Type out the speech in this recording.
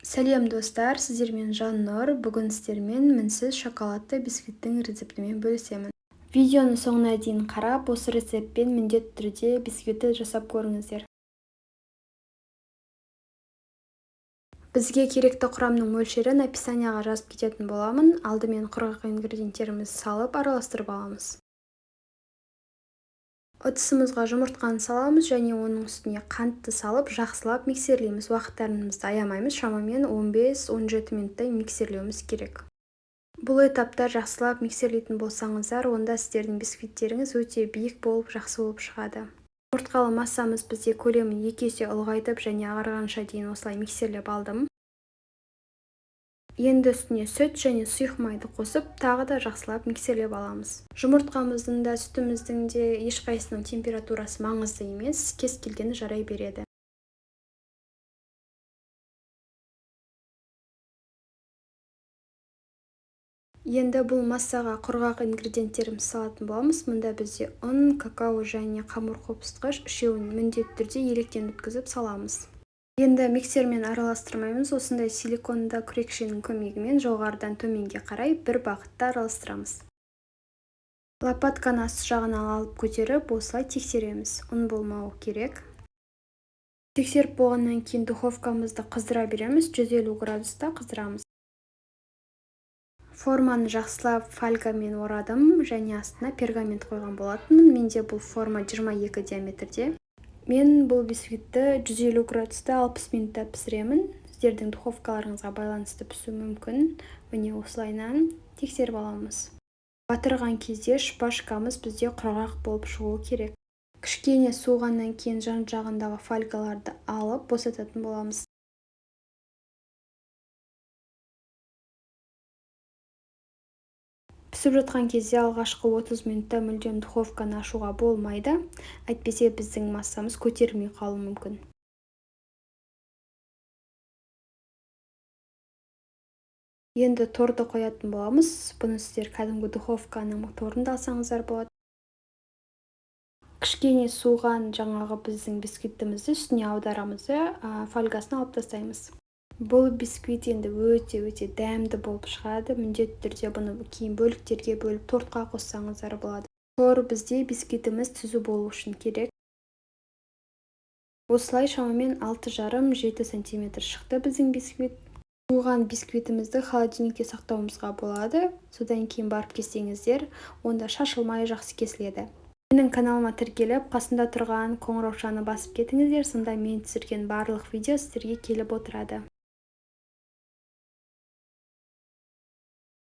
Сәлем, достар! Сіздермен Жаннұр. Бүгін сіздермен мінсіз шоколадты бисквиттің рецептімен бөлісемін. Видеоны соңына дейін қарап, осы рецептпен міндетті түрде бисквитті жасап көріңіздер. Бізге керекті құрамның мөлшерін описанияға жазып кететін боламын. Алдымен құрғақ ингредиенттерімізді салып, араластырып аламыз. Ыдысымызға жұмыртқаны саламыз және оның үстіне қантты салып, жақсылап миксерлейміз. Уақыттарымызды аямаймыз, шамамен 15-17 минуттай миксерлеуіміз керек. Бұл этапта жақсылап миксерлейтін болсаңыздар, онда сіздердің бисквиттеріңіз өте биік болып, жақсы болып шығады. Жұмыртқалы массамыз бізде көлемін 2 есе ұлғайтып және ағарғанша дейін осылай миксерлеп алдым. Енді үстіне сүт және сұйық майды қосып, тағы да жақсылап миксерлеп аламыз. Жұмыртқамыздың да, сүтіміздің де ешқайсысының температурасы маңызды емес, кез келгені жарай береді. Енді бұл массаға құрғақ ингредиенттерімізді салатын боламыз. Мұнда бізде ұн, какао және қамыр қопсытқыш. Үшеуін міндетті түрде електен өткізіп саламыз. Енді миксермен араластырмаймыз, осындай силиконды күрекшенің көмегімен жоғарыдан төменге қарай бір бағытта араластырамыз. Лопатканы асты жағынан алып көтеріп, осылай тексереміз, ұн болмауы керек. Тексеріп болғаннан кейін духовкамызды қыздыра береміз, 150 градуста қыздырамыз. Форманы жақсылап фольгамен орадым және астына пергамент қойған болатынмын. Менде бұл форма 22 диаметрде. Мен бұл бисквитті 150 градуста 60 минутта пісіремін. Сіздердің духовкаларыңызға байланысты пісуі мүмкін. Міне, осылайынан тексеріп аламыз. Батырған кезде шпажкамыз бізде құрғақ болып шығуы керек. Кішкене суығаннан кейін жан жағындағы фольгаларды алып босататын боламыз. Пісіп жатқан кезде алғашқы 30 минутта мүлдем духовканы ашуға болмайды, әйтпесе біздің массамыз көтерілмей қалуы мүмкін. Енді торды қоятын боламыз. Бұны сіздер кәдімгі духовканың торын да алсаңыздар болады. Кішкене суыған жаңағы біздің бисквитімізді үстіне аударамыз да, фольгасын алып тастаймыз. Бұл бисквит енді өте өте дәмді болып шығады. Міндетті түрде бұны кейін бөліктерге бөліп, тортқа қоссаңыздар болады. Тор бізде бисквитіміз түзу болу үшін керек. Осылай шамамен 6,5-7 сантиметр шықты біздің бисквит. Суыған бисквитімізді холодильникте сақтауымызға болады. Содан кейін барып кессеңіздер, онда шашылмай, жақсы кесіледі. Менің каналыма тіркеліп, қасында тұрған қоңыраушаны басып кетіңіздер. Сонда мен түсірген барлық видео сіздерге келіп отырады.